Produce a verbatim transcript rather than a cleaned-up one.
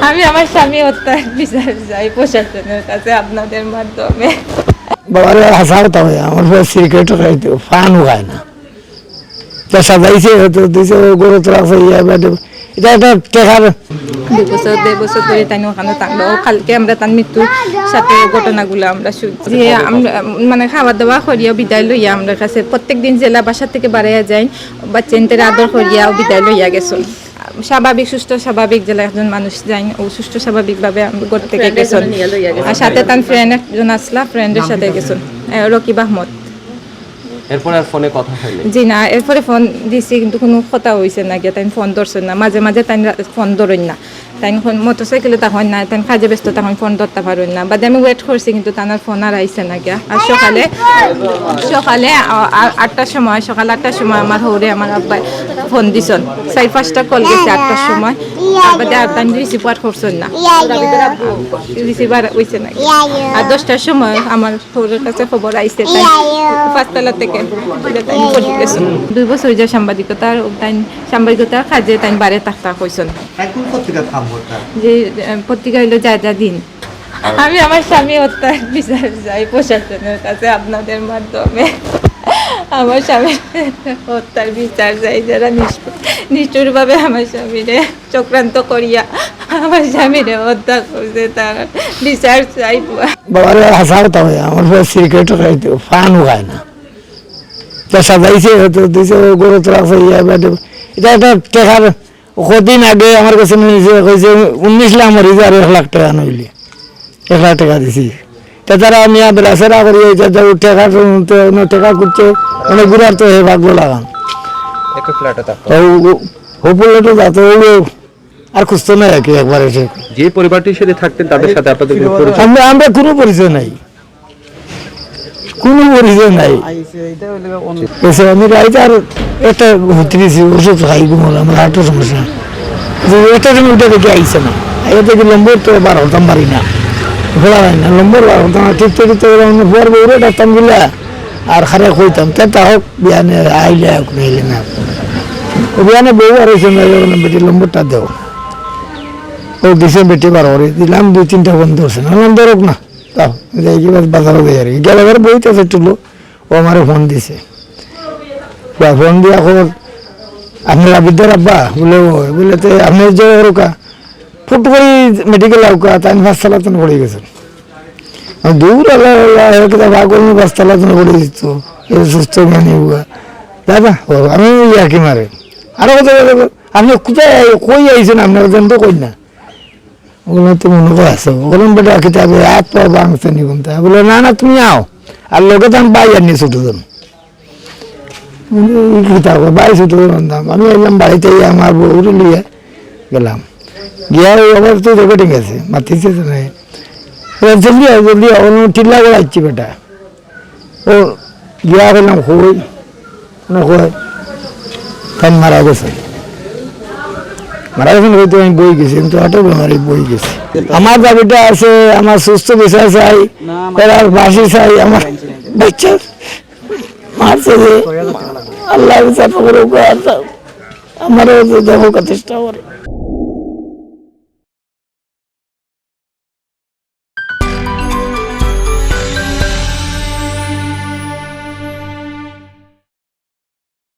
আমি আমার স্বামী হত্যার বিচার চাই প্রশাসনের কাছে আপনাদের মাধ্যমে। বাবারে, হাছা কথা কইয়া, আমার পুয়া সিগারেট খাইতো, পানও খায় না। তা সাজাইছে, হয়তো দিছে, ও গরু তোরা আছে, ইয়া, বেটা, এটা একটা টেকার। দুই বছর, দেড় বছর ধরি তাইন ওখানো থাকলো। ও কালকে আমরা তার মৃত্যুর সাথে ঘটনাগুলা আমরা শুনছি। আমরা, মানে, খাওয়া দাওয়া করিয়া বিদায় লইয়া আমরা কাছে প্রত্যেক দিন জেলা বাসা থেকে বাড়াইয়া যাই, বাচ্চাইন্তরে আদর করিয়া ও বিদায় লইয়া গেছইন। স্বাভাবিক, সুস্থ স্বাভাবিক জেলা একজন মানুষ যাইন, ও সুস্থ স্বাভাবিকভাবে আম-, ঘর থেকে গেছইন। আর সাথে তার ফ্রেন্ড একজন আসলা, ফ্রেন্ডের সাথে গেছইন, এ, রকিব আহমদ। এরপরে আর ফোনে কথা হয়নি? জি না, এরপরে ফোন দিছি, কিন্তু কোনো কথা হইছে না গিয়া, তাইন ফোন ধরছইন না। মাঝে মাঝে তাইন রা-, ফোন ধরইন না। তাইন ফোন মোটরসাইকেলে তখন না, তাইন কাজে ব্যস্ত, তখন ফোন ধরতা পারইন না। বাদে আমি ওয়েট করছি, কিন্তু তানার ফোন আর আইছে না গিয়া। আর সকালে, সকালে আ-, আ-, আটটার সময়, সকাল আটটার সময় আমার হৌরে আমার আব্বায় ফোন দিছইন। চাইর পাঁচটা কল গেছে আটটার সময়। তার বাদে আর তাইন রিসিভ আর করছইন না। রিসিভ আর হইছে না। আর দশটার সময় আমার হৌরের কাছে খবর আইছে, তাইন পাঁচতলা থেকে তাইন পড়ি গেছইন। দুই বছর যে সাংবাদিকতার, তাইন সাংবাদিকতার কাজে তাইন বারে থাকতা কইছইন। তাই কোন পত্রিকার কাম করতা? যে, আহ, পত্রিকা হইলো যা যা দিন। আমি আমার স্বামী হত্যার বিচার চাই প্রশাসনের কাছে আপনাদের মাধ্যমে। আমার স্বামীর হত্যার বিচার চাই, যারা নিষ্প-, নিষ্ঠুরভাবে আমার স্বামীরে চক্রান্ত করিয়া আমার স্বামীরে হত্যা করছে, তার বিচার চাই। বাবারে, হাছা কথা কইয়া, আমার পুয়া সিগারেট খাইতো, পানও খায় না। তা সাজাইছে, হয়তো দিছে, ও গরু তোরা আছে, ইয়া, বেটা, এটা একটা টেকার। কদিন আগে আমার কাছে নিছে, কইছে, উনিশ লাখ মরি যে আর এক লাখ টেকা নইলে, এক লাখ টেকা দিছি। তে তারা মিয়া বেড়াছেড়া করি, এটা তো টেকা তো, তো, না, টেকা করছে, মানে, ঘুরার তো হে ভাগ্য লাগান। একটা ফ্ল্যাটে থাকতো। তো ও, ও, ও ফ্ল্যাটে যাতো, ও, ও আর খুঁজতো না আর কি, একবারে সে। যে পরিবারটির সাথে থাকতেন, তাদের সাথে আপনাদের কোনো পরিচয়? আমরা, আমরা কোনো পরিচয় নাই, কোনো পরিচয় নাই। আইছে, এটা হইলো গিয়ে অন্য এসে আমি রাইতে আর একটা হতে দিছি, ওষুধ খাই, ঘুমালাম, আমার হার্টের সমস্যা। যে একটা দিন উঠে দেখি আইছে না, এটা কি নম্বর তো বার হতাম পারি না, খোলা হয় না, নম্বর বার হতাম না, ঠিক ঠিক তো এরকম পর বউরে ডাকতাম গিলা, আর খারে কইতাম, তে তা হোক, বিয়ানে আইলে হোক, নাইলে না। ও বিয়ানে বউ আর হইছে না, যখন বেটি নম্বরটা দেও। ও দিছে বেটি বার করে, দিলাম দুই তিনটা বন্ধ আছে, না, নাম ধরক না। তাও, যাই কি বাস বাজারো যাই আর কি। গেল বার বইতে আছে টুলো, ও আমারে ফোন দিছে। বা ফোন দিয়া খবর, "আপনি আবিদার আব্বা?" বলে, "ও।" বলে, "তে আপনি যে ওরকা?" ফুট করি মেডিকেল আউকা, তাই পাঁচতলা তনে পড়ি গেছে। আমি দূর আল্লাহ, আল্লাহ, এ কিতা পাগল নি পাঁচতলা তনে পড়ি দিত। এ সুস্থ জ্ঞানী হুয়া। দাদা, ও, আমি ওই আর কি মারে। আরো কথা বলে, "আপনি কোথায়, কই আইছেন? আপনার জন্য তো কই না।" ওগুলো তো মনে করে আছে। ওগুলো বেটা কিতাবে হাত পা ভাঙছে নি কোনটা। বলে, "না, না, তুমি আও।" আর লগে তো আমি ভাই আর নিয়ে ছুটে যান। বলে, "এই কিতাব, ভাই ছুটে যান।" আমি এলাম বাড়িতে, এই আমার বউরে লিয়ে গেলাম। গিয়া ওই আবার তো রেকর্ডিং আছে, মাতিছে তো নাই। বলে, "জলদি আও, জলদি আও।" ওগুলো টিল্লা করে আসছি বেটা। ও গিয়া কইলাম, "কই?" না কয়, "তাই মারা গেছে।" মারা গেছে না কইতে আমি বই গেছি, কিন্তু অটো বেমারি বই গেছি। আমার দাবিটা আছে, আমার সুস্থ বিচার চাই, না, আমার এরা ফাঁসি চাই, আমার বাচ্চা মারছে যে, আল্লাহ বিচার করুক, আর আমারও তো দেখো চেষ্টা করে।